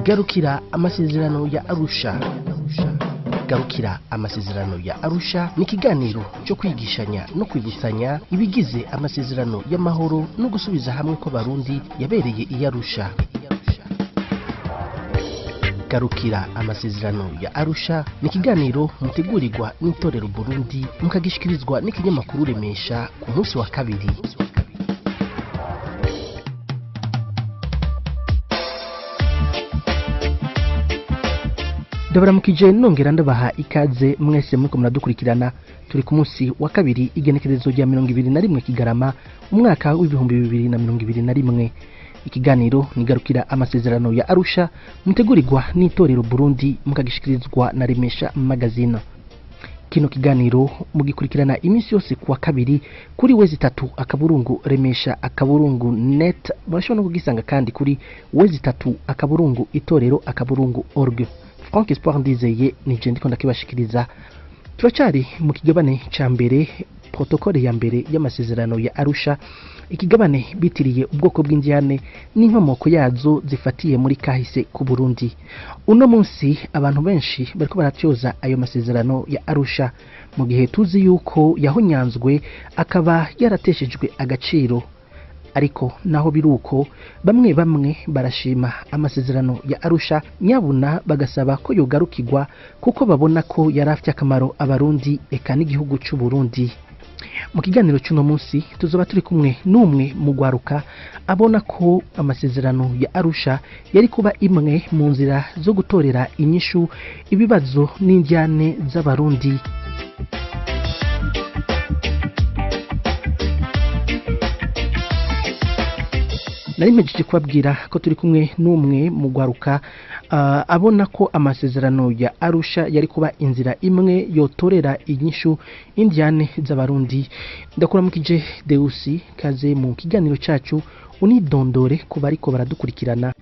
Garukira amasezerano ya Arusha. Garukira amasezerano ya Arusha ni ikiganiro cyo kwigishanya no kwibusanya ibigize amasezerano y'amahoro no gusubiza hamwe kw'Abarundi yabereye i Arusha. Garukira amasezerano ya Arusha ni ikiganiro mutegurirwa n'Itorero Burundi, mukagishikirizwa n'ikinyamakuru Remesha ku munsi wa kabiri. Ndabaramukije nongera ndabaha ikaze mwese muriko muradukurikirana. Turi ku munsi wa kabiri, igenekerezo rya 21 Kigarama, umwaka w'2021. Ikiganiro nigarukira amasezerano ya Arusha mutegurirwa n'Itorero Burundi, mukagishikirizwa na Remesha Magazine. Kino kiganiro mugikurikirana iminsi yose kuwa kabiri kuri www.remesha.net. Murashobora no kugisanga kandi kuri www.itorero.org. Frank Espoir Ndizeye nije ndiko ndakibashikiriza. Turacari mu kigabane ca mbere, protokole ya mbere y'amasezerano ya Arusha, ikigabane bitiriye ubwoko bw'indyane n'inkomoko yazo zifatiye muri kahise ku Burundi. Uno munsi abantu benshi bariko baratyoza ayo masezerano ya Arusha, mu gihe tuzi yuko yahonyanzwe akaba yarateshejwe agaciro. Ariko naho biruko, bamwe bamwe barashima amasezerano ya Arusha, nyabuna bagasaba ko yogarukirwa kuko babona ko yarafite akamaro Abarundi eka n'igihugu c'u Burundi. Mu kiganiro cy'uno munsi tuzoba turi kumwe n'umwe mu gwaruka abona ko amasezerano ya Arusha yari kuba imwe mu nzira zo gutorera inyishu ibibazo n'indyane z'Abarundi. Nari mpejeje kubabwira ko turi kumwe n'umwe mu gwaruka abona ko amasezerano ya Arusha yari kuba inzira imwe yotorera inyishu indyane z'Abarundi. Ndakuramukije Deusi, kaze mu kiganiro cacu, unidondore ku bariko baradukurikirana.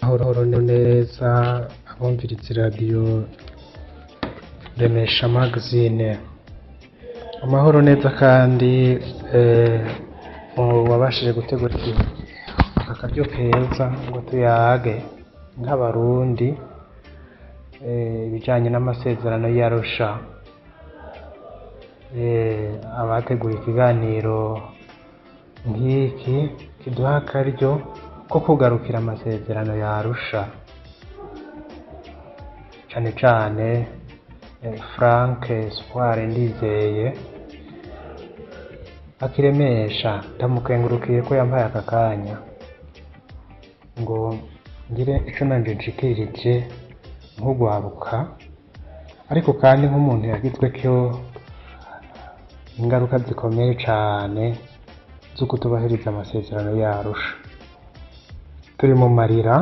Mahoro neza abumviriza radiyo Remesha Magazine. Amahoro neza kandi wabashije gutegura aka karyo keza ngo tuyage nk'Abarundi ibijanye n'amasezerano y'Arusha. Abateguye ikiganiro nk'iki kiduha akaryo ko kugarukira amasezerano ya Arusha, cane cane Frank Espoir Ndizeye akiremesha, ndamukengurukiye ko yampaye aka kanya ngo ngire ico nanje nshikirije nk'ugwaruka, ariko kandi nk'umuntu yagizweko ingaruka zikomeye cane zo kutubahiriza amasezerano ya Arusha. Turi mu marira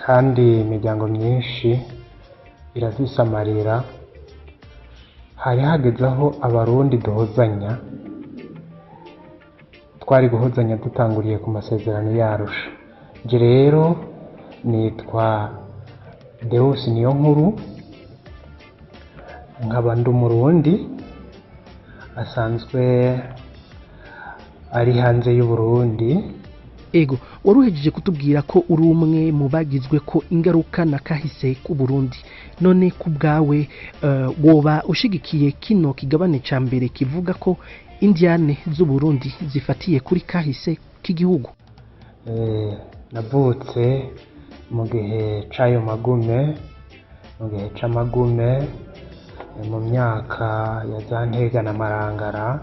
kandi imiryango myinshi irafise amarira. Hari hageze aho Abarundi duhozanya, twari guhozanya dutanguriye ku masezerano ya Arusha. Nje rero nitwa Deus Niyonkuru, nkaba ndi Umurundi asanzwe ari hanze y'Uburundi. Ego, waruhejeje kutubwira ko uri umwe mu bagizwe ko ingaruka na kahise ku Burundi. None ku bwawe woba ushigikiye kino kigabane ca mbere kivuga ko indyane z'Uburundi zifatiye kuri kahise k'igihugu? Navutse mu gihe c'ayo magume, mu gihe c'amagume, mu myaka ya za Ntega na Marangara.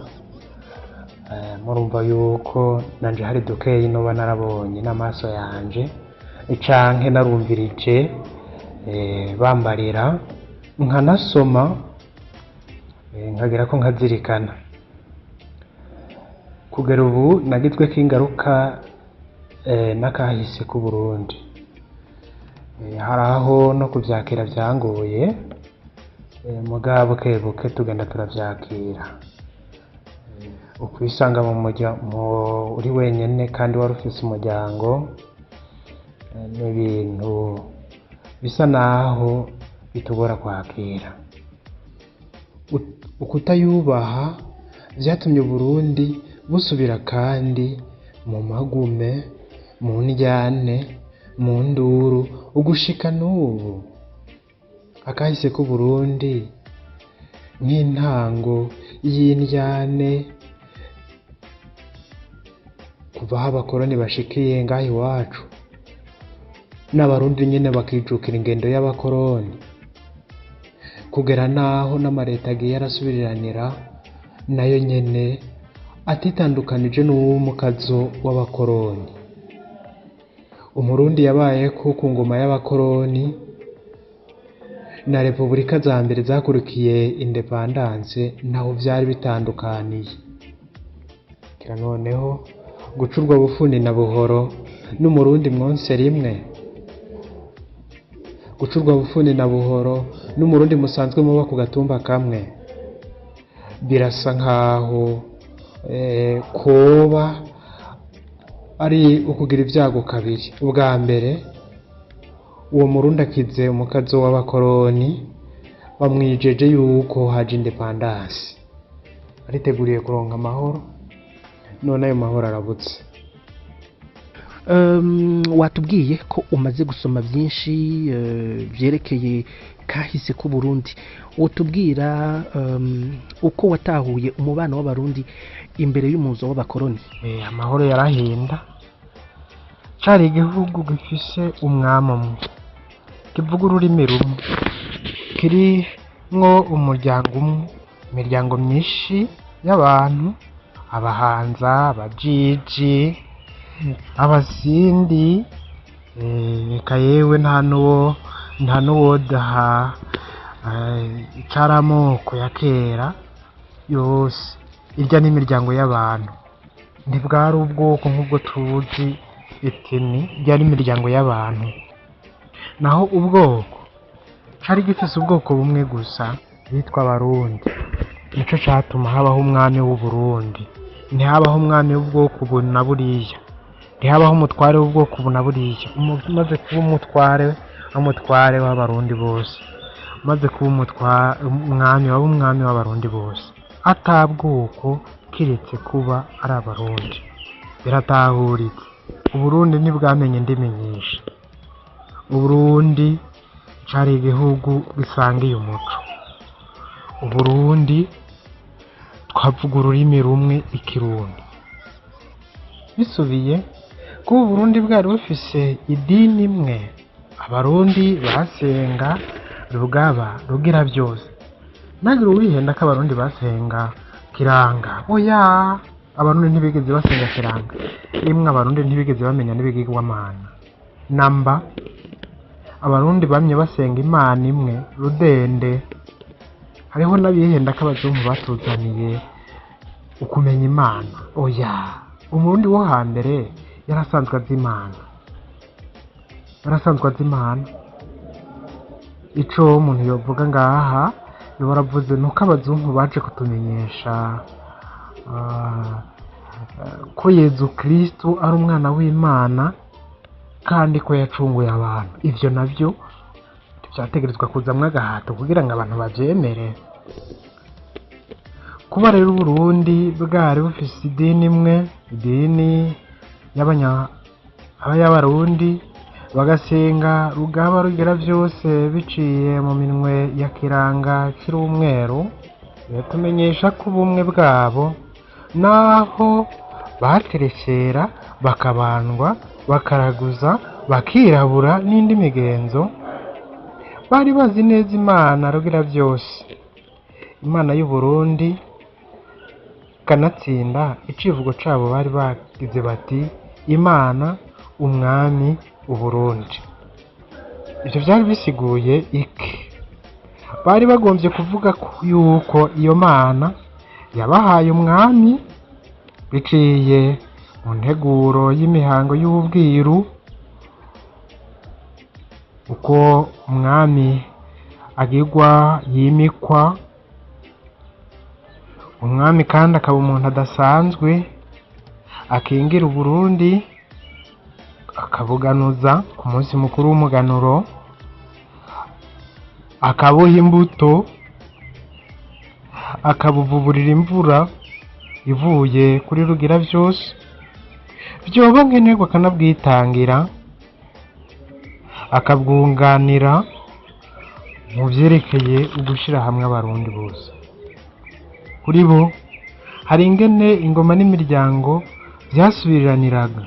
Murumva yuko nanje hari dukeyi noba narabonye n'amaso yanje, canke narumvirije bambarira, nkanasoma, nkagira ko nkazirikana. Kugera ubu nagizweko ingaruka n'akahise k'u Burundi. Hari aho no kuvyakira vyangoye, mugabo bukebuke tugenda turavyakira. Ukwisanga mu muryango uri wenyene kandi wari ufise umuryango, ni ibintu bisa naho bitugora kwakira. Ukutayubaha vyatumye Uburundi busubira kandi mu magume, Mu ndyane, mu nduru, ugushika n'ubu. Akahise k'Uburundi nk'intango y'indyane kuva aho abakoroni bashikiye ngaha iwacu, n'Abarundi nyene bakijukira ingendo y'abakoroni, kugera naho n'amareta agiye arasubiriranira nayo nyene atitandukanije n'uw'umukazo w'abakoroni. Umurundi yabayeko ku ngoma y'abakoroni na repubulika za mbere zakurikiye independance ntaho vyari bitandukaniye. Kira noneho gucurwa bufuni na buhoro n'Umurundi mwonse rimwe, gucurwa bufuni na buhoro n'Umurundi musanzwe muba ku gatumba kamwe, birasa nkaho koba ari ukugira ibyago kabiri. Ubwa mbere, uwo Murundi akize umukazo w'abakoroni, bamwijeje yuko haje independance, ariteguriye kuronka amahoro, none ayo mahoro arabutse. Watubwiye ko umaze gusoma byinshi byerekeye kahise k'u Burundi. Wotubwira uko watahuye umubano w'Abarundi imbere y'umuzo w'abakoroni? Amahoro yarahinda. Cari igihugu gifise umwami umwe, kivuga ururimi rumwe, kirimwo umuryango umwe, imiryango myinshi y'abantu, Abahanza, Abajiji, Abasindi, eka yewe nta n'uwodaha icari amoko ya kera yose. Irya n'imiryango y'abantu, ntibwari ubwoko nk'ubwo tuzi itini, ryari imiryango y'abantu. Naho ubwoko, cari gifise ubwoko bumwe gusa bitwa Abarundi. Nico catuma habaho umwami w'Uburundi. Ntihabaho umwami w'ubwoko ubu na buriya, ntihabaho umutware w'ubwoko ubu na buriya. Umaze kuba umutware, umutware w'Abarundi bose, umaze kuba umwami, waba umwami w'Abarundi bose, ata bwoko kiretse kuba ari Abarundi. Biratahuritse. Uburundi ntibwamenye indimi nyinshi. Uburundi cari igihugu gisangiye umuco. Uburundi twavuga ururimi rumwe, Ikirundi. Bisubiye kuba Uburundi bwari bufise idini imwe, Abarundi basenga Rugaba Rugira byose. Ntagire uwihenda ko Abarundi basenga Kiranga. Oya, Abarundi ntibigeze basenga Kiranga. Imwe, Abarundi ntibigeze bamenya n'ibigirwamana namba. Abarundi bamye basenga Imana imwe rudende. Hariho n'abihenda ko abazungu batuzaniye ukumenya Imana. Oya, Umurundi wo hambere yarasanzwe azi Imana, yarasanzwe azi Imana. Ico umuntu yovuga ngaha, yoba aravuze, nuko abazungu baje kutumenyesha ko Yezu Kristu ari umwana w'Imana kandi ko yacunguye abantu. Ivyo navyo vyategerezwa kuzamwo agahato kugira ngo abantu bavyemere. Kuba rero Uburundi bwari bufise idini imwe, idini y'Abarundi, bagasenga Rugaba Rugira byose biciye mu minwe ya Kiranga Kirumweru, biratumenyesha ko ubumwe bwabo, naho baterekera, bakabandwa, bakaraguza, bakirabura n'indi migenzo, bari bazi neza Imana Rugira byose, Imana y'Uburundi. Kanatsinda icivugo cabo bari bagize bati: "Imana, umwami, Uburundi." Ivyo vyari bisiguye iki? Bari bagomvye kuvuga yuko iyo Mana yabahaye umwami biciye mu nteguro y'imihango y'ubwiru, uko umwami agirwa, yimikwa. Umwami kandi akaba umuntu adasanzwe, akingira Uburundi, akabuganuza ku munsi mukuru w'umuganuro, akabuha imbuto, akabuvuburira imvura ivuye kuri Rugira byose. Vyoba nkenerwa akanabwitangira, akabwunganira mu vyerekeye ugushira hamwe abarundi bose. Kuri bo hari ingene ingoma n'imiryango vyasubiriraniraga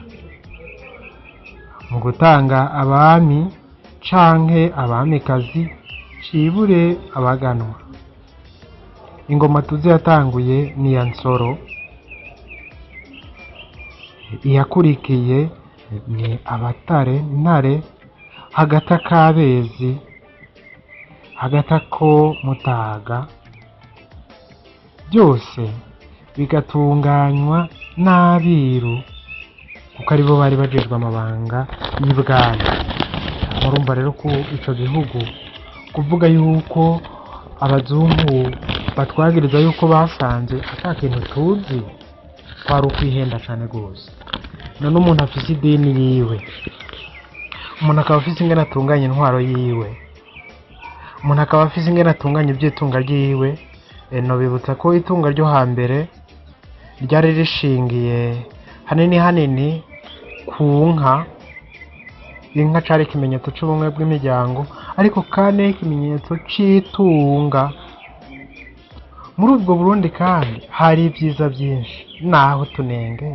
mu gutanga abami canke abamikazi, cibure abaganwa. Ingoma tuzi yatanguye ni iya Nsoro, iyakurikiye ni Abatare Ntare, hagati akabezi, hagati ako Mutaga, byose bigatunganywa n'abiru kuko aribo bari bajejwe amabanga y'ibwami. Murumva rero ko ico gihugu kuvuga yuko abazungu batwagiriza yuko basanze ata kintu tuzi, kwari ukwihenda cane gose. None umuntu afise idini yiwe, umuntu akaba afise ingene atunganya intwaro yiwe, umuntu akaba afise ingene atunganya ivy'itunga ryiwe. Nobibutsa ko itunga ryo hambere ryari rishingiye hanini hanini ku nka. Inka cari ikimenyetso c'ubumwe bw'imiryango, ariko kandi ikimenyetso c'itunga. Muri ubwo Burundi kandi hari ibyiza byinshi, naho tunenge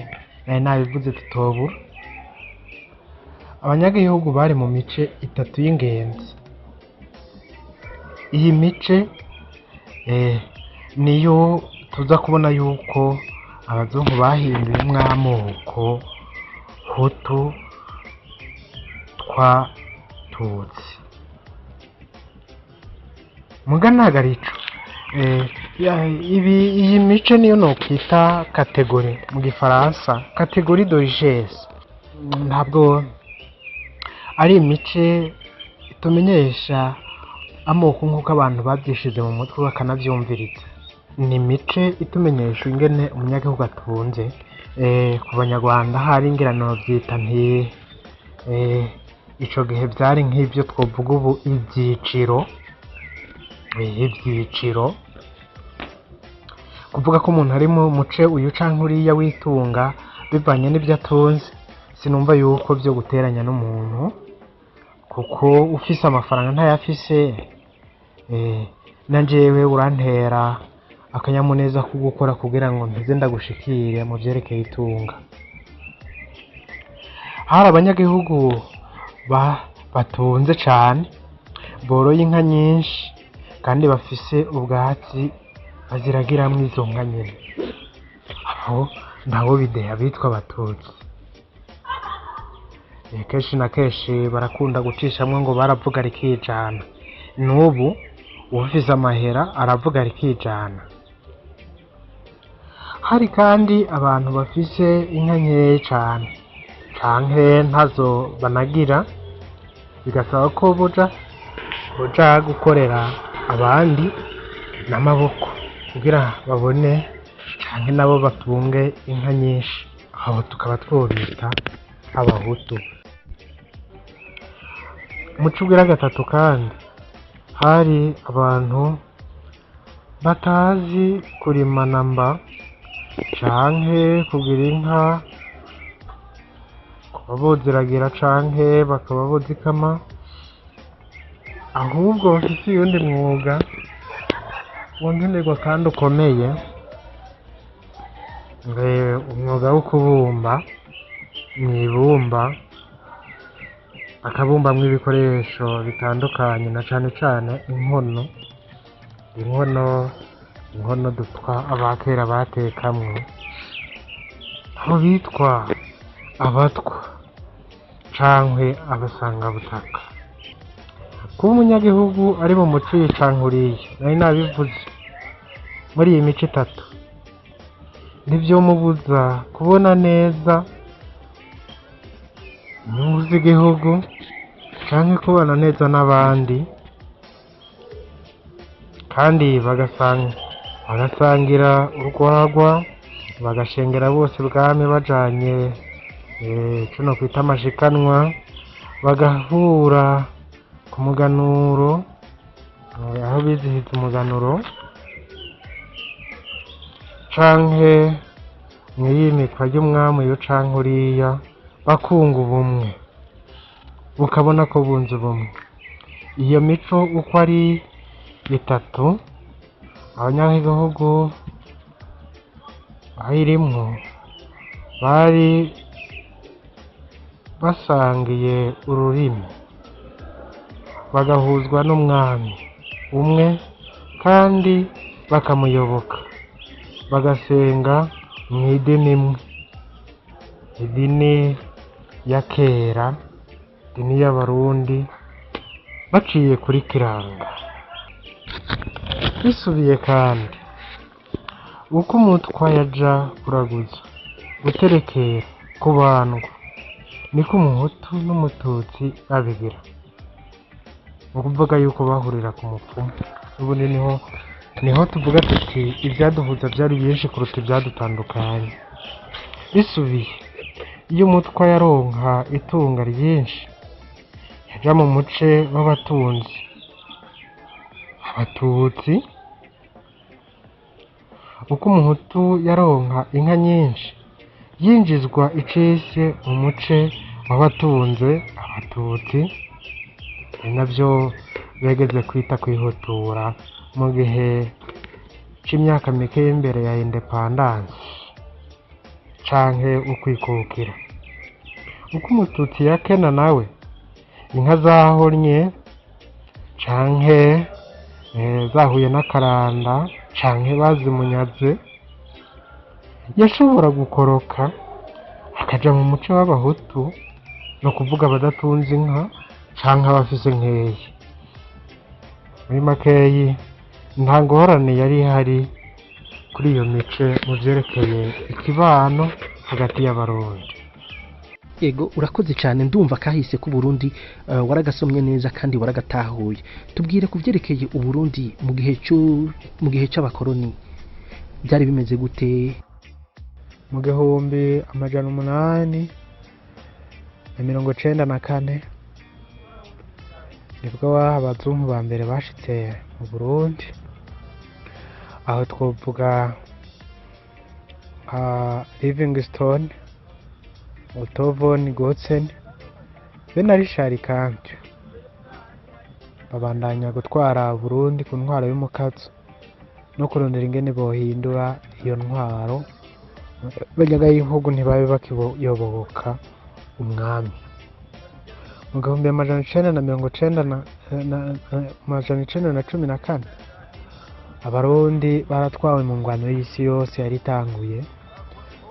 nari nabivuze tutobura. Abanyagihugu bari mu mice itatu y'ingenzi. Iyi mice niyo tuza kubona yuko abazungu bahinduyemwo amoko Hutu, Twa, Tutsi. Muga ntago arico. Ibi iyi mice niyo nokwita catégorie mu gifaransa, catégorie de richesse. Ntabwo ari imice itumenyesha amoko nk'uko abantu bavyishize mu mutwe bakanavyumviriza. Ni imice itumenyesha ingene umunyagihugu atunze. Ku banyarwanda hari ngira novyita nti ico gihe vyari nk'ivyo twovuga ubu ivyiciro, ivyiciro. Kuvuga ko umuntu ari mu muce uyu canke uriya w'itunga bivanye n'ivyo atunze, sinumva yuko vyo guteranya n'umuntu, kuko ufise amafaranga ntayafise, na jewe urantera akanyamuneza ko gukora kugira ngo mpeze ndagushikire mu vyerekeye itunga. Hari abanyagihugu batunze cane, boroye inka nyinshi kandi bafise ubwatsi baziragiramwo izo nka nyene. Abo ntabo bideha bitwa abatutsi. Kenshi na kenshi barakunda gucishamwo ngo baravuga rikijana. N'ubu uwufise amahera aravuga rikijana. Hari kandi abantu bafise inka nkeya cane canke ntazo banagira, bigasaba ko boja gukorera abandi n'amaboko kugira babone canke nabo batunge inka nyinshi. Abo tukaba twobita abahutu. Umuco ugira gatatu kandi hari abantu batazi kurima namba canke kugira inka, kuba boziragira canke bakaba bozikama, ahubwo bafise uyundi mwuga wonkenerwa kandi ukomeye, umwuga wo kubumba mw'ibumba, bakabumbamwo ibikoresho bitandukanye na cane cane inkono. Inkono dutwa abakera batekamwo, abo bitwa abatwa canke abasangabutaka. Kuba umunyagihugu ari mu muco uyu canke uriya, nari nabivuze muri iyi mico itatu, ntivyomubuza kubona neza inyungu z'igihugu canke kubana neza n'abandi, kandi bagasangira urwagwa, bagashengera bose bwami bajanye ico nokwita amashikanwa, bagahura ku muganuro, aho bizihiza umuganuro, canke Mw'iyimikwa ry'umwami uyu canke uriya, bakunga ubumwe, ukabona ko bunze ubumwe. Iyo mico uko ari itatu, abanyagihugu bayirimwo bari basangiye ururimi, bagahuzwa n'umwami umwe kandi bakamuyoboka, bagasenga mw'idini imwe, idini ya kera, idini y'Abarundi, baciye kuri Kiranga. Bisubiye kandi, uko umutwa yaja kuraguza, guterekera, kubandwa, niko umuhutu n'umututsi babigira. Ni ukuvuga yuko bahurira ku mupfumu. N'ubundi niho tuvuga tuti ibyaduhuza byari byinshi kuruta ibyadutandukanya. Bisubiye, iyo umutwa yaronka itunga ryinshi, yaja mu muce w'abatunzi, abatutsi. Uko umuhutu yaronka inka nyinshi, yinjizwa icese mu muce w'abatunze, abatutsi. Ni navyo begeze kwita kwihutura mu gihe c'imyaka mike y'imbere ya independance canke ukwikukira. Uko umututsi yakena nawe, inka zahonye canke zahuye n'akaranda canke bazimunyaze, yashobora gukoroka akaja mu muce w'abahutu, no kuvuga abadatunze inka canke abafise nkeyi. Muri makeyi, nta ngorane yari ihari kuri iyo mice mu vyerekeye ikibano hagati y'Abarundi. Yego, urakoze cyane. Ndumva kahise ku Burundi waragasomye neza kandi waragatahuye. Tubwire ku vyerekeye Uburundi mu gihe c'abakoroni, byari bimeze gute? Mu 1894 nibwo abazungu ba mbere bashitse mu Burundi. Aho twovuga nka Livingstone, Otto von Gotzen be na Richard Kandt. Babandanya gutwara Burundi ku ntwaro y'umukazo no kurondera ingene bohindura iyo ntwaro, abanyagihugu ntibabe bakiyoboka umwami. Mu 1990 na 914, Abarundi baratwawe mu ngwano y'isi yose yari itanguye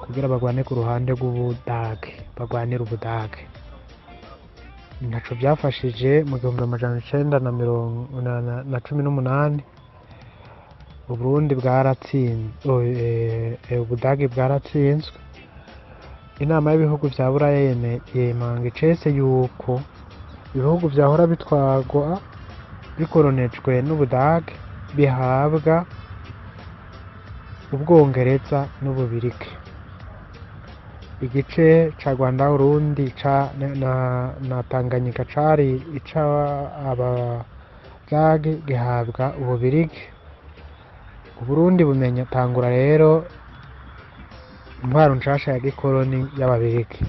kugira bagwane ku ruhande rw'Ubudage, bagwanire Ubudage. Ntaco byafashije. Mu 1918 Uburundi bwaratsinzwe, Ubudage bwaratsinzwe. Inama y'ibihugu vya Buraya yemanga icese yuko ibihugu vyahora bitwarwa bikoronejwe n'Ubudage bihabwa Ubwongereza n'Ububirigi. Igice ca Rwanda, Urundi ca na Tanganyika cari ica Abadage gihabwa Ububirigi. Uburundi bumenya tangura rero intwaro nshasha ya gikoroni y'Ababirigi.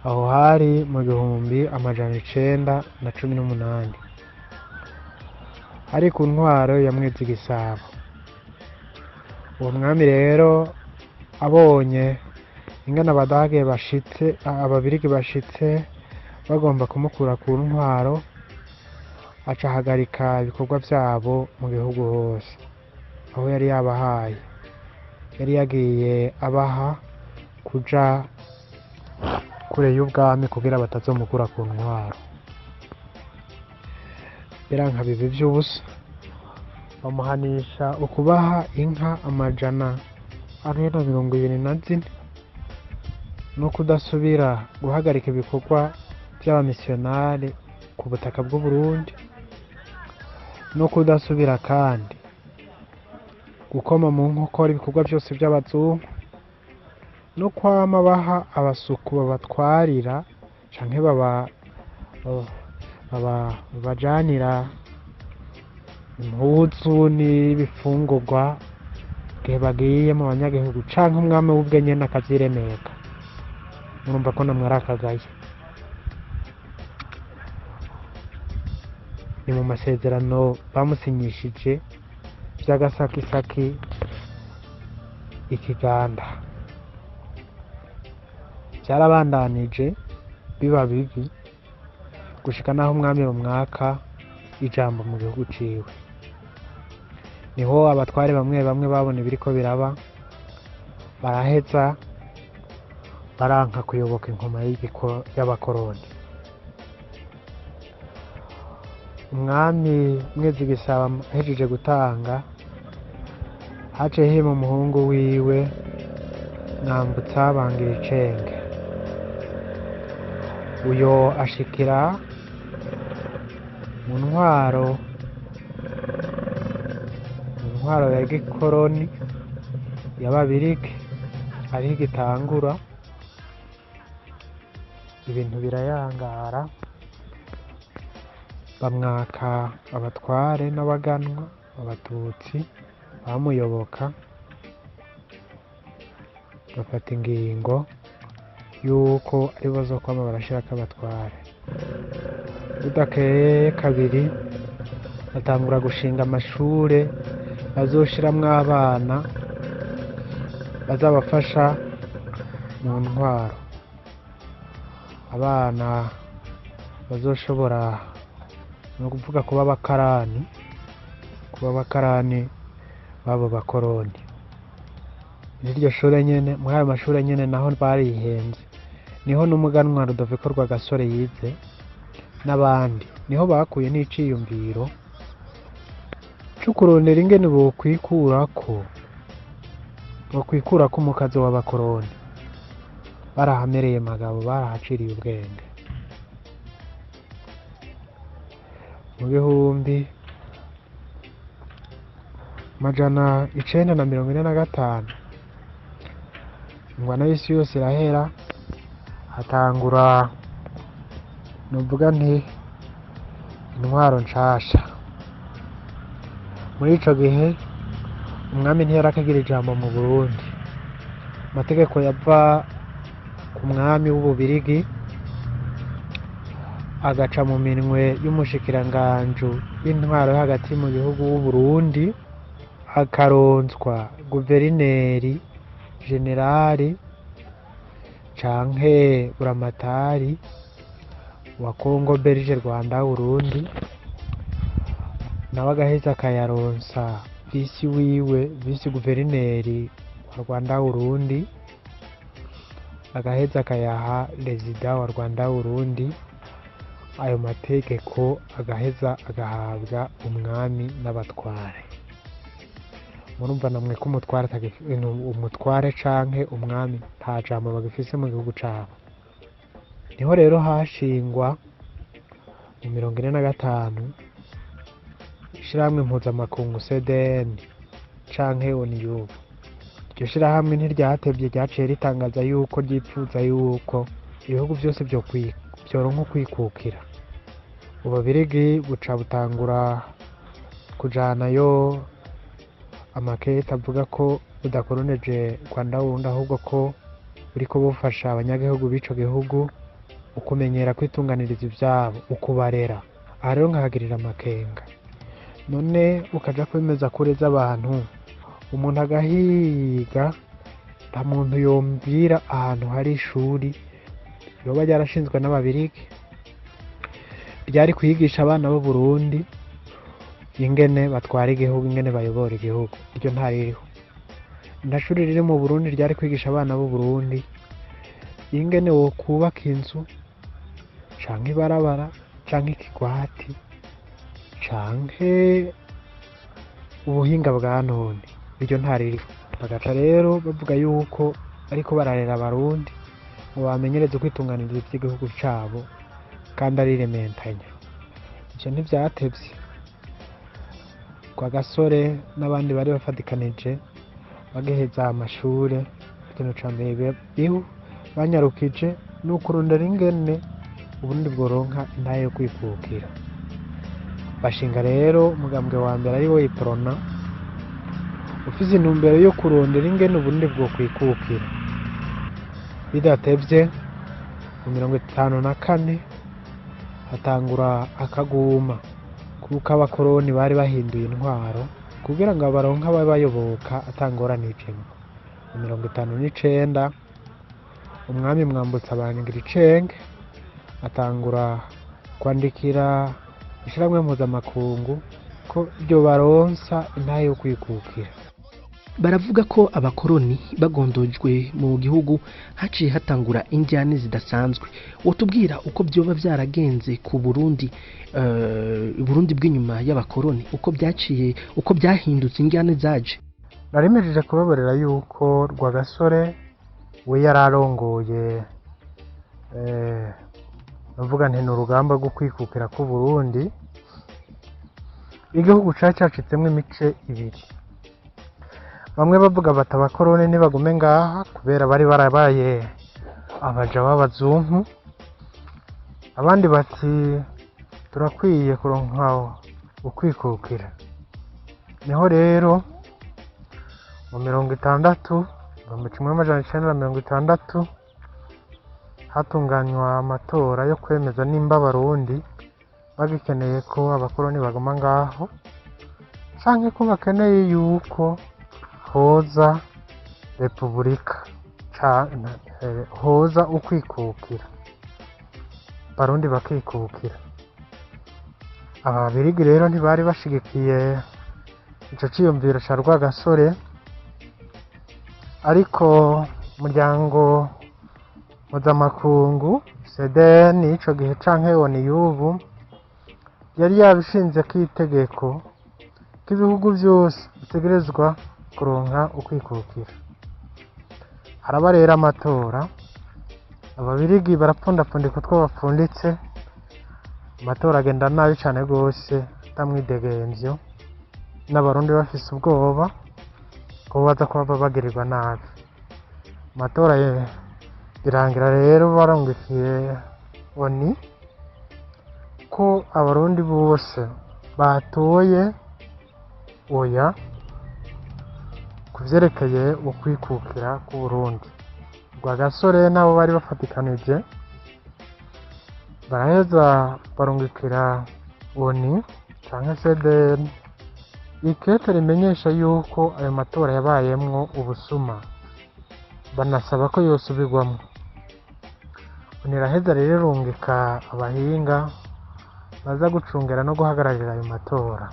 Aho hari mu 1918, hari ku ntwaro ya Mwezi Gisabo. Uwo mwami rero abonye ingene Abadage bashitse, Ababirigi bashitse bagomba kumukura ku ntwaro, aca ahagarika ibikorwa vyabo mu gihugu hose aho yari yabahaye, yari yagiye abaha kuja kure y'ubwami kugira batazomukura ku ntwaro. Biranka biba ivy'ubusa, bamuhanisha ukubaha inka 424 no kudasubira guhagarika ibikorwa vy'abamisiyonari ku butaka bw'Uburundi, no kudasubira kandi gukoma mu nkokora ibikorwa vyose vy'abazungu, no kwama baha abasuku babatwarira canke babajanira impuzu n'ibifungurwa. Igihe bagiye mu banyagihugu canke umwami w'ubwe nyene akavyiremeka, murumva ko namwe ari akagaye. Ni mu masezerano bamusinyishije vy'agasakisaki ikiganda. Vyarabandanije biba bibi gushika naho umwami bamwaka ijambo mu gihugu ciwe. Niho abatware bamwe bamwe babona ibiriko biraba, baraheza baranka kuyoboka ingoma y'abakoroni. Umwami Mwezi Gisabo ahejeje gutanga, haciye hima umuhungu wiwe Mwambutsa Bangiricenge. Uyo ashikira mu ntwaro ya gikoroni y'ababirigi, ariho igitangura, ibintu birayangara, bamwaka abatware n'abaganwa abatutsi bamuyoboka, bafata ingingo yuko aribo bazokwama barashirako abatware. Budakeye kabiri batangura gushinga amashure bazoshiramwo abana bazabafasha mu ntwaro, abana bazoshobora ni ukuvuga kuba abakarani b'abo bakoroni. N'iryo shure nyene, muri ayo mashure nyene naho barihenze, niho n'umuganwa Rudoviko Rwagasore yize n'abandi, niho bakuye n'iciyumviro co kurondera ingene bokwikurako umukazo w'abakoroni. Barahamereye magabo, barahaciriye ubwenge. Mu 1945 ingwano y'isi yose irahera, hatangura novuga nti intwaro nshasha. Muri ico gihe umwami ntiyarakagira ijambo mu Burundi. Amategeko yava ku mwami w'Ububirigi agaca mu minwe y'umushikiranganji w'intwaro yo hagati mu gihugu w'Uburundi, akaronswa guverineri generali canke buramatari wa Congo Belge Rwanda Burundi, nawe agaheza akayaronsa visi wiwe, visi guverineri wa Rwanda Burundi, agaheza akayaha rezida wa Rwanda Burundi. Ayo mategeko agaheza agahabwa umwami n'abatware. Murumva namwe ko umutware canke umwami nta jambo bagifise mu gihugu cabo. Niho rero hashingwa mu 45 ishirahamwe mpuzamakungu CDN canke ONU. Iryo shirahamwe ntiryatevye, ryaciye ritangaza yuko ryipfuza yuko ibihugu vyose vyoronka ukwikukira. Ububirigi buca butangura kujanayo amakete avuga ko budakoroneje Rwanda Burundi, ahubwo ko buriko bufasha abanyagihugu b'ico gihugu ukumenyera kwitunganiriza ivyabo, ukubarera. Aha rero nkahagirira amakenga. None ukaja kwemeza kure z'abantu, umuntu agahiga, nta muntu yombwira ahantu hari ishuri yoba ryarashinzwe n'ababirigi ryari kwigisha abana b'u Burundi ingene batwara igihugu, ingene bayobora igihugu. Iryo ntaririho. Nta shuri riri mu Burundi ryari kwigisha abana b'u Burundi ingene wokubaka inzu canke ibarabara canke ikigwati canke ubuhinga bwa none. Iryo ntaririho. Bagaca rero bavuga yuko ariko bararera abarundi ngo bamenyereze kwitunganiriza ivy'igihugu cabo, kandi ari rementanya. Ivyo ntivyatevye. Rwagasore n'abandi bari bafatikanije bagiheza amashure, ikintu ca mbere banyarukije ni ukurondera ingene Uburundi bworonka intahe yo kwikukira. Bashinga rero umugambwe wa mbere ari wo Iprona, ufise intumbero yo kurondera ingene Uburundi bwokwikukira. Bidatevye, mu 54 hatangura akaguma kuko abakoroni bari bahinduye intwaro kugira ngo baronke ababayoboka atangorane ijemwo. Mu 59 umwami Mwambutsa Bangiricenge atangura kwandikira ishirahamwe mpuzamakungu ko ryobaronsa intahe yo kwikukira. Baravuga ko abakoroni bagondojwe mu gihugu haciye hatangura indyane zidasanzwe. Wotubwira uko byoba byaragenze ku Burundi, Burundi bw'inyuma y'abakoroni, uko byaciye, uko byahindutse, indyane zaje? Narimejeje kubabarira yuko Rwagasore we yari arongoye, navuga nti ni urugamba rwo kwikukira k'Uburundi. Igihugu cari cacitsemwo imice ibiri, bamwe bavuga bati abakoroni nibagume ngaha kubera bari barabaye abaja b'abazungu, abandi bati turakwiye kuronka ukwikukira. Niho rero mu 60, 1960, hatunganywa amatora yo kwemeza nimba Abarundi bagikeneye ko abakoroni baguma ngaho canke ko bakeneye yuko hoza repubulika, hoza ukwikukira, Barundi bakikukira. Ababirigi rero ntibari bashigikiye ico ciyumviro ca Rwagasore, ariko umuryango mpuzamakungu CDN ico gihe canke ONU y'ubu yari yabishinzeko itegeko ko ibihugu vyose bitegerezwa kuronka ukwikukira. Haraba rero amatora, Ababirigi barapfundapfundika utwo bapfunditse, amatora agenda nabi cane gose, atamwidegemvyo, n'Abarundi bafise ubwoba ko baza kuba bagirirwa nabi. Amatora birangira rero barungikiye ONU ko Abarundi bose batoye oya kuvyerekeye ukwikukira k'Uburundi. Rwagasore nabo bari bafatikanije baraheza barungikira ONU canke CDN ikete rimenyesha yuko ayo matora yabayemwo ubusuma, banasaba ko yosubirwamwo. ONU iraheza rero irungika abahinga baza gucungera no guhagararira ayo matora.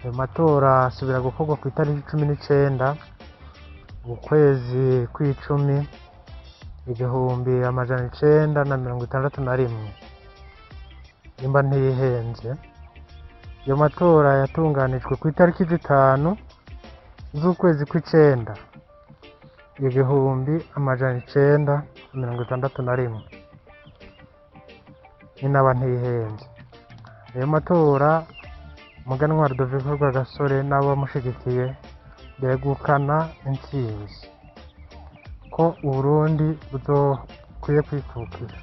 Ayo matora asubira gukorwa ku itariki 19 ukwezi kw'icumi 1961, nimba ntiyihenze. Ayo matora yatunganijwe ku itariki 5 z'ukwezi kw'icenda 1961, ninaba ntiyihenze. Ayo matora Muganwa Rudoviko Rwagasore n'abo bamushigikiye begukana intsinzi ko Uburundi buzokwiye kwikukira.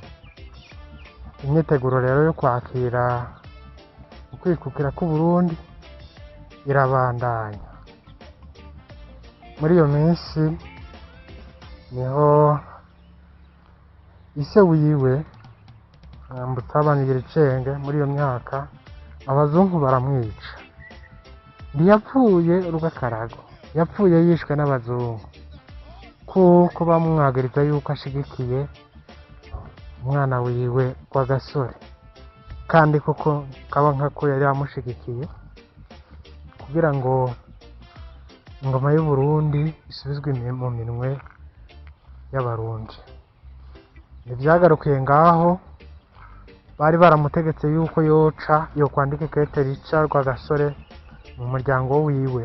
Imyiteguro rero yo kwakira ukwikukira k'Uburundi irabandanya. Muri iyo minsi niho ise wiwe Mwambutsa Bangiricenge, muri iyo myaka abazungu baramwica. Ntiyapfuye urw'akarago, yapfuye yishwe n'abazungu kuko bamwagiriza yuko ashigikiye umwana wiwe Rwagasore, kandi koko kaba nkako yari amushigikiye kugira ngo ingoma y'Uburundi isubizwe mu minwe y'Abarundi. Ntivyagarukiye ngaho, bari baramutegetse yuko yoca yokwandika ikete rica Rwagasore mu muryango wiwe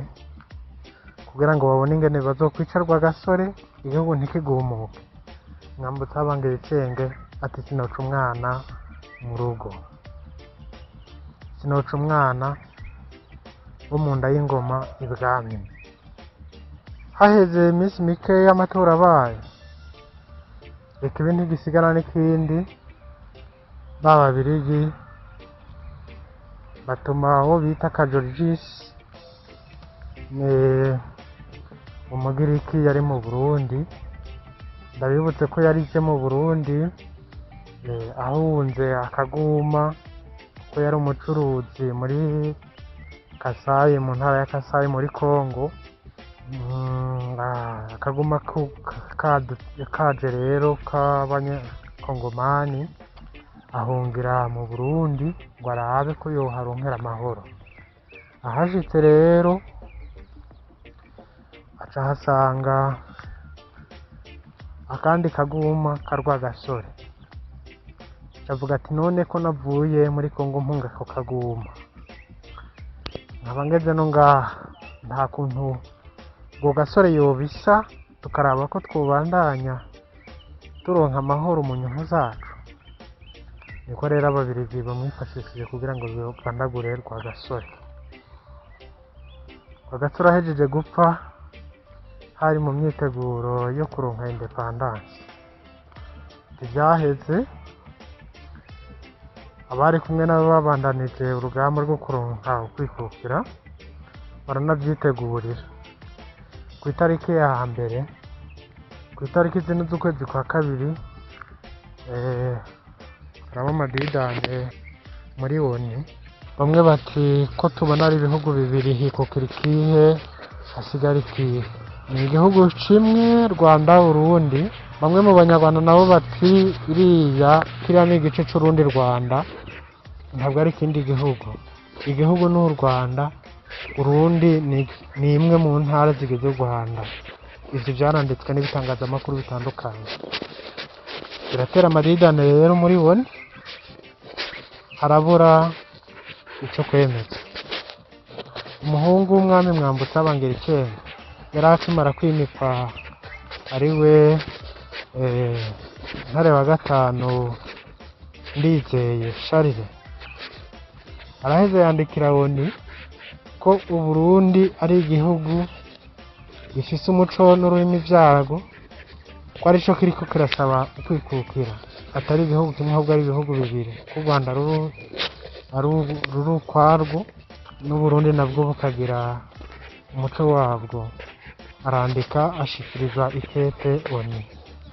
kugira ngo babone ingene bazokwica Rwagasore igihugu ntikigumuke. Mwambutsa Bangiricenge ati sinoca umwana mu rugo, sinoca umwana wo mu nda y'ingoma ibwami. Haheze iminsi mike y'amatora abaye, reka ibi ntigisigana n'ikindi, ba Babirigi batuma uwo bita Kajorigisi Ni Umugiriki yari mu Burundi. Ndabibutse ko yarije mu Burundi ahunze akaguma, ko yari umucuruzi muri Kasayi, mu ntara ya Kasayi muri Kongo. Akaguma kaje rero k'abanyakongomani, ahungira mu Burundi ngo arabe ko yoharonkera amahoro. Ahashitse rero aca ahasanga akandi kaguma ka Rwagasore. Avuga ati: "None ko navuye muri Kongo mpunga ako kaguma, nkaba ngeze no ngaha, nta kuntu ubwo gasore yobisa tukaraba ko twobandanya turonka amahoro mu nyungu zacu?" Niko rero Ababirigi bamwifashishije kugira ngo bagandagure Rwagasore. Rwagasore ahejeje gupfa, hari mu myiteguro yo kuronka indépendance. Ntivyaheze, abari kumwe nabo babandanije urugamba rwo kuronka ukwikukira, baranavyitegurira. Ku itariki ya mbere, ku itariki 4 z'ukwezi kwa kabiri, haraba amadidane muri ONU. Bamwe bati: "Ko tubona ari ibihugu bibiri, hikukira ikihe, hasigara ikihe? Ni igihugu kimwe, Rwanda, Burundi." Bamwe mu Banyarwanda nabo bati: "Iriya, kiriya ni igice c'urundi Rwanda, ntabwo ari ikindi gihugu. Igihugu ni u Rwanda, Urundi ni imwe mu ntara zigize u Rwanda." Ivyo vyaranditswe n'ibitangazamakuru bitandukanye, biratera amadidane rero muri ONU, harabura ico kwemeza. Umuhungu w'umwami Mwambutsa Bangiricenge yari akimara kwimikwa, ari we Ntare wa gatanu Ndizeye Charles, araheze yandikira ONU ko Uburundi ari igihugu gifise umuco n'ururimi vyarwo, ko arico kiriko kirasaba ukwikukira, atari igihugu kimwe ahubwo ari ibihugu bibiri, ko u Rwanda ruri ukwarwo n'Uburundi nabwo bukagira umuco wabwo. Arandika ashikiriza ikete ONU.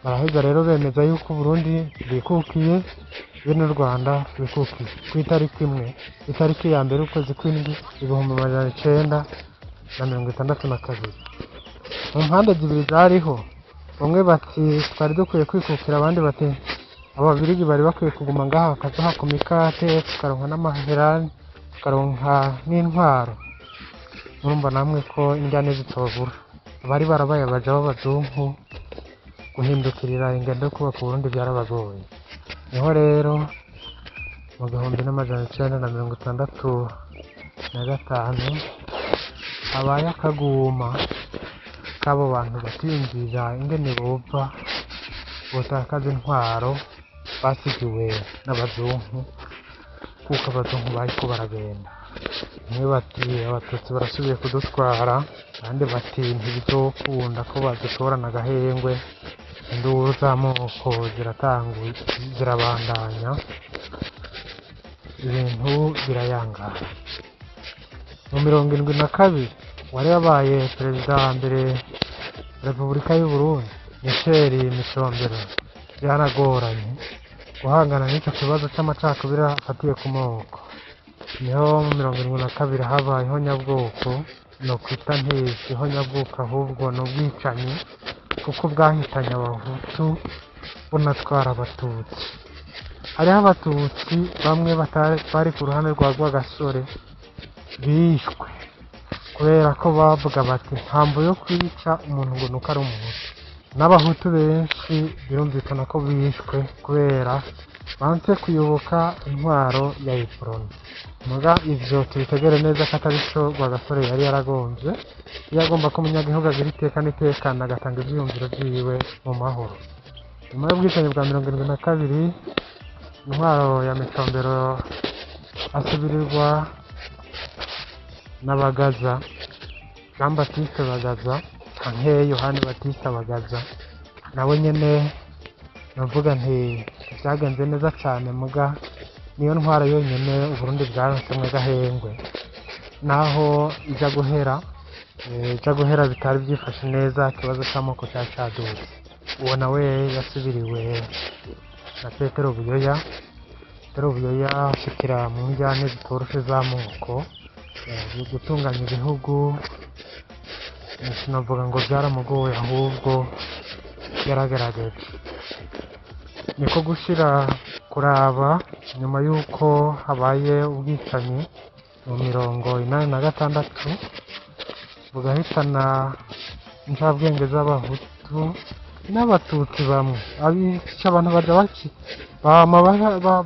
Baraheza rero bemeza yuko Uburundi bwikukiye be n'u Rwanda bwikukiye ku itariki imwe, itariki ya mbere ukwezi kw'indwi 1962. Mu mpande zibiri zariho, bamwe bati: "Twari dukwiye kwikukira", abandi bati: "Ababirigi bari bakwiye kuguma ngaha bakaduha ku mikate, tukaronka n'amahera, tukaronka n'intwaro." Murumva namwe ko indyane zitobura. Abari barabaye abaja b'abazungu guhindukirira ingendo yo kubaka Uburundi byarabagoye. Niho rero mu 1965 habaye akaguma k'abo bantu batiyumvira ingene bova botakaza intwaro basigiwe n'abazungu, kuko abazungu bariko baragenda. Bamwe bati: "Abatutsi barasubiye kudutwara", abandi bati: "Ntibizokunda ko badutorana agahengwe." Induru z'amoko ziratanguye, zirabandanya, ibintu birayangara. Mu 72, wari wabaye perezida wa mbere wa Repubulika y'u Burundi, Michel Micombero, byaranagoranye guhangana n'icyo kibazo c'amacakubiri afatiye ku moko. Niho mu 72 habaye ihonyabwoko, no kwita ntisi ihonyabwoko ahubwo ni ubwicanyi, kuko bwahitanye Abahutu bunatwara Abatutsi. Hariho Abatutsi bamwe bari ku ruhande rwa Rwagasore bishwe kubera ko bavuga bati: "Nta mvo yo kwica umuntu ngo nuko ari Umuhutu." N'Abahutu benshi birumvikana ko bishwe kubera banse kuyoboka intwaro ya Uprona. Muga ivyo tubitegere neza ko atari co Rwagasore yari yaragomvye. Iyo agomba ko umunyagihugu agira iteka n'itekana, agatanga ivyiyumviro vyiwe mu mahoro. Nyuma y'ubwicanyi bwa 72, intwaro ya Micombero asubirirwa n'Abagaza, Jean Baptiste Bagaza canke Yohani Batista Bagaza. Nawe nyene navuga nti vyagenze neza cane, muga niyo ntwaro yonyene Uburundi bwaronsemwo agahengwe, naho ija guhera. Ija guhera bitari byifashe neza, ikibazo c'amoko cari cadutse. Uwo nawe yasubiriwe na Petero Buyoya. Petero Buyoya ashikira mu njyane zitoroshe z'amoko, gutunganya ibihugu. Sinavuga ngo byaramugoye, ahubwo yaragaragaje. Niko gushira kuraba nyuma y'uko habaye ubwicanyi mu 86, bugahitana incabwenge z'abahutu n'abatutsi bamwe. Abica abantu baja bama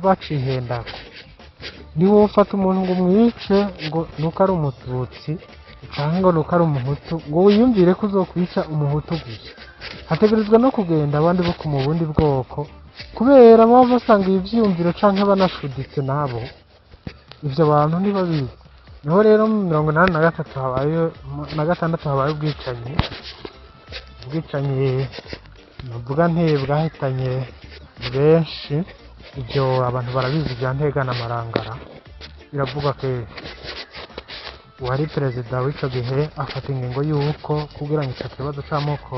bacihendako. Ntiwofata umuntu ngo umwice ngo nuko ari umututsi canke ngo nuko ari umuhutu, ngo wiyumvire ko uzokwica umuhutu gusa. Hategerezwa no kugenda abandi bo mu bundi bwoko, kubera baba basanga ivyiyumviro canke banashuditse nabo. Ivyo bantu ntibabizi. Niho rero mu 83 habaye, na gatandatu habaye ubwicanyi. Ubwicanyi navuga nti bwahitanye benshi. Ibyo abantu barabizi, bya Ntega na Marangara biravugwa kenshi. Uwari perezida w'ico gihe afata ingingo y'uko kugira ngo ico kibazo c'amoko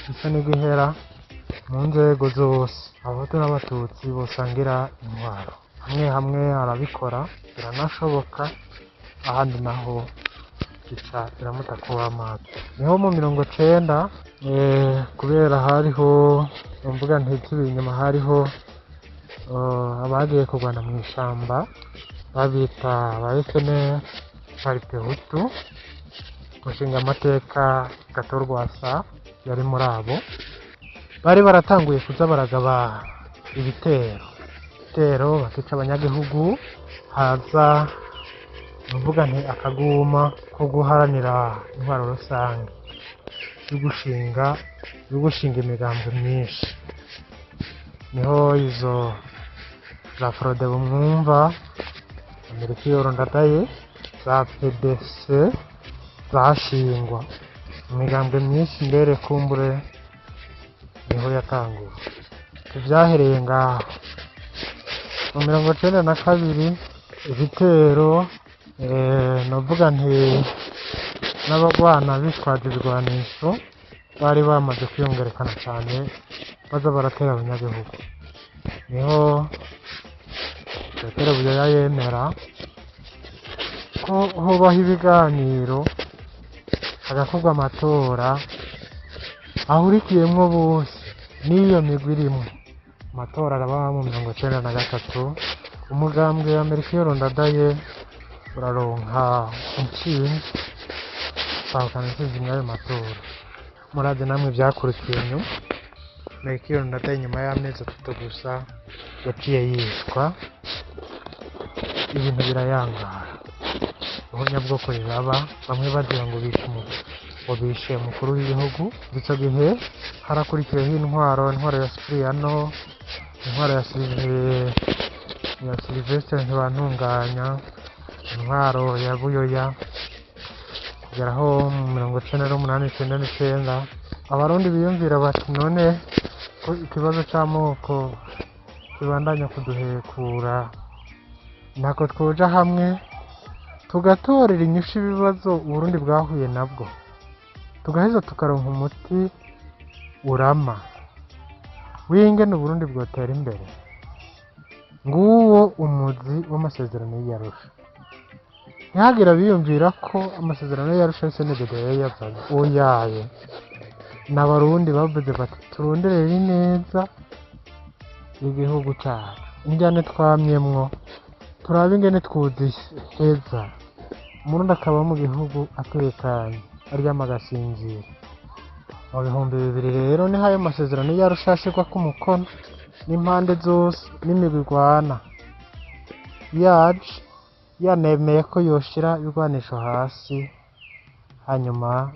gisa n'igihera mu nzego zose, abahutu n'abatutsi bosangira intwaro. Hamwe hamwe arabikora, biranashoboka, ahandi naho bica biramuta kuba amazi. Niho mu 90, kubera hariho, mvuga ntisubiye inyuma, hariho abagiye kurwana mu ishamba babita aba FNL Paripehutu. Umushinga amateka Gatorwasa yari muri abo. Bari baratanguye kuza baragaba ibitero, bakica abanyagihugu. Haza, nuvuga nti akaguma ko guharanira intwaro rusange yo gushinga imigambi myinshi. Niho izo za Frodebu mwumva, Melchior Ndadaye, za PDC zashingwa, imigambwe myinshi mbere kumbure niho yatanguye. Ivyahereye ngaho mu 92, ibitero, novuga nti n'abagwana bitwaje ibigwanisho bari bamaze kwiyongerekana cane, baza baratera abanyagihugu. Niho Petero Buyoya yemera ko hobaho ibiganiro, hagakorwa amatora ahurikiyemwo bose n'iyo migwi irimwo. Amatora araba mu 93, umugambwe wa Melchior Ndadaye uraronka intsinzi, utahukana intsinzi mw'ayo matora. Murazi namwe ivyakurikiye nyuma. Melchior Ndadaye nyuma y'amezi 3 gusa yaciye yicwa, ibintu birayangara, ihonyabwoko riraba, bamwe bagira ngo bishe ngo bishe umukuru w'igihugu. Ico gihe harakurikiyeho intwaro ya Cipriano, intwaro ya Sylvestre Ntibantunganya, intwaro ya Buyoya, kugera aho mu 98, 99 abarundi biyumvira bati none ko ikibazo c'amoko kibandanya kuduhekura, ntako twoja hamwe tugatorera inyishu ibibazo Uburundi bwahuye nabwo, tugaheza tukaronka umuti urama w'ingene Uburundi bwotera imbere. Nguwo umuzi w'amasezerano y'Arusha. Ntihagire abiyumvira ko amasezerano y'Arusha yose CNDD yayazanye, oyaye. N'abarundi bavuze bati turonderere ineza y'igihugu cacu, injyane twamyemwo turabe ingene twoziheza, umurundi akaba mu gihugu atekanye, aryama agasinzira. Mu 2000 rero niho ayo masezerano y'Arusha yashirwako umukono n'impande zose n'imigwi igwana, yaje yanemeye ko yoshira ibigwanisho hasi, hanyuma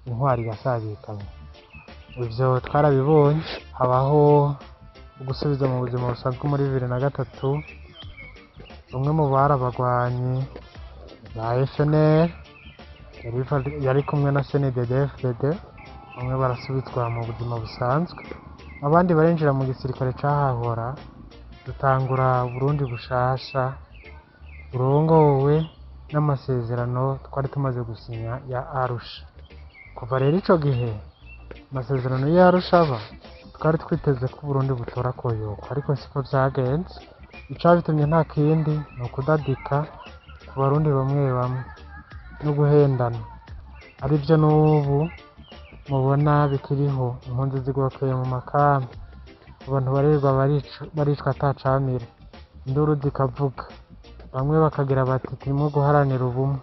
intwari igasabikanywa. Ivyo twarabibonye. Habaho ugusubiza mu buzima busanzwe muri 2003. Umwe mu bari abagwanyi ba FNL yari kumwe na CNDD FDD, bamwe barasubizwa mu buzima busanzwe, abandi barinjira mu gisirikare cahahora. Dutangura Burundi bushasha burongowe n'amasezerano twari tumaze gusinya ya Arusha. Kuva rero ico gihe amasezerano ya Arusha aba, twari twiteze ko Uburundi butora koyoko, ariko siko vyagenze. Icabitumye nta kindi ni ukudadika ku Barundi bamwe bamwe no guhendana, arivyo n'ubu mubona bikiriho. Impunzi zigokeye mu makambi, abantu barerwa baricwa atacamira, induru zikavuga, bamwe bakagira bati turimo guharanira ubumwe.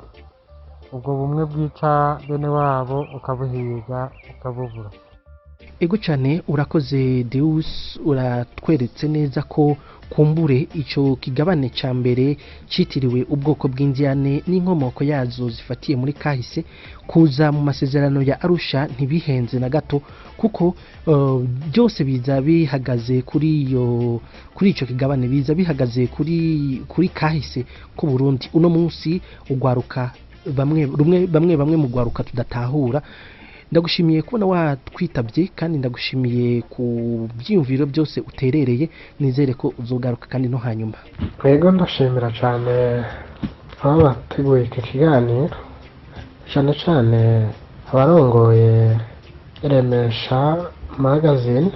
Ubwo bumwe bwica bene wabo ukabuhiga ukabubura. Ego cyane, urakoze Deus, uratweretse neza ko kumbure ico kigabane ca mbere citiriwe ubwoko bw'indyane n'inkomoko yazo zifatiye muri kahise kuza mu masezerano ya Arusha ntibihenze na gato, kuko byose biza bihagaze kuri ico kigabane, biza bihagaze kuri kahise ku Burundi. Uno munsi ugwaruka bamwe rumwe bamwe bamwe mu gwaruka tudatahura. Ndagushimiye kubona watwitabye kandi ndagushimiye ku byiyumviro byose uterereye, nizere ko uzogaruka kandi no hanyuma. Twego ndashimira cyane aba bateguye iki kiganiro, cyane cyane abarongoye Remesha Magazine.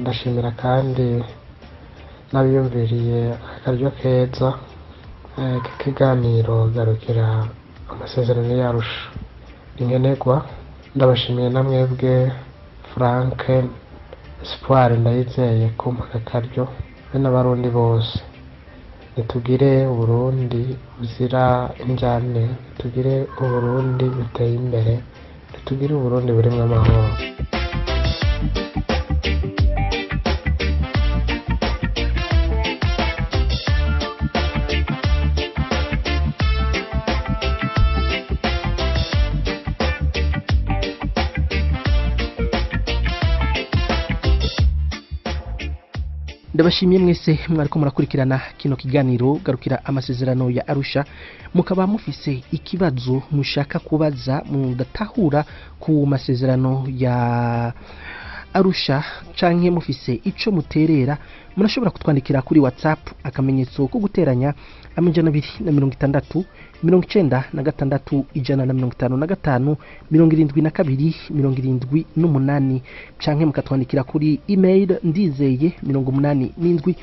Ndashimira kandi n'abiyumviriye akaryo keza k'ikiganiro garukira amasezerano y'Arusha inkenerwa. Ndabashimiye na mwebwe Frank Espoir Ndayizeye kumpa aka karyo, be n'Abarundi bose. Nitugire Uburundi buzira injyane, nitugire Uburundi buteye imbere, nitugire Uburundi burimwo amahoro. Ndabashimiye mwese mwariko murakurikirana kino kiganiro garukira amasezerano ya Arusha. Mukaba mufise ikibazo mushaka kubaza mudatahura ku masezerano ya Arusha canke mufise ico muterera, murashobora kutwandikira kuri WhatsApp akamenyetso ko guteranya 260 96 155 72 78, canke mukatwandikira kuri email ndizeye 87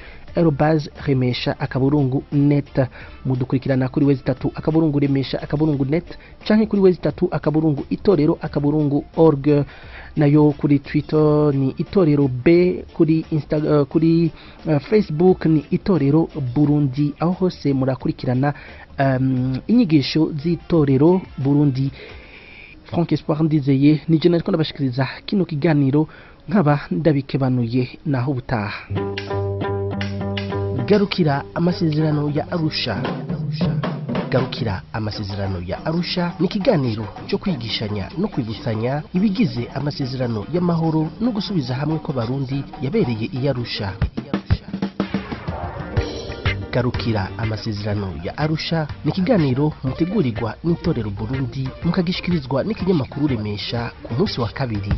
@remesha.net. Mudukurikirana kuri wezi 3 akaburungu remesha.net canke kuri wezi 3 akaburungu itorero.org. Nayo kuri Twitter ni Itorero B, kuri Insta, kuri Facebook ni Itorero Burundi. Aho hose murakurikirana inyigisho z'Itorero Burundi. Frank Espoir Ndizeye nije nariko ndabashikiriza kino kiganiro, nkaba ndabikebanuye naho ubutaha. Garukira amasezerano ya Arusha. Garukira amasezerano ya Arusha ni ikiganiro cyo kwigishanya no kwibusanya ibigize amasezerano y'amahoro no gusubiza hamwe kw'Abarundi yabereye i Arusha. Garukira amasezerano ya Arusha ni ikiganiro mutegurirwa n'Itorero Burundi, mukagishikirizwa n'ikinyamakuru Remesha ku munsi wa kabiri.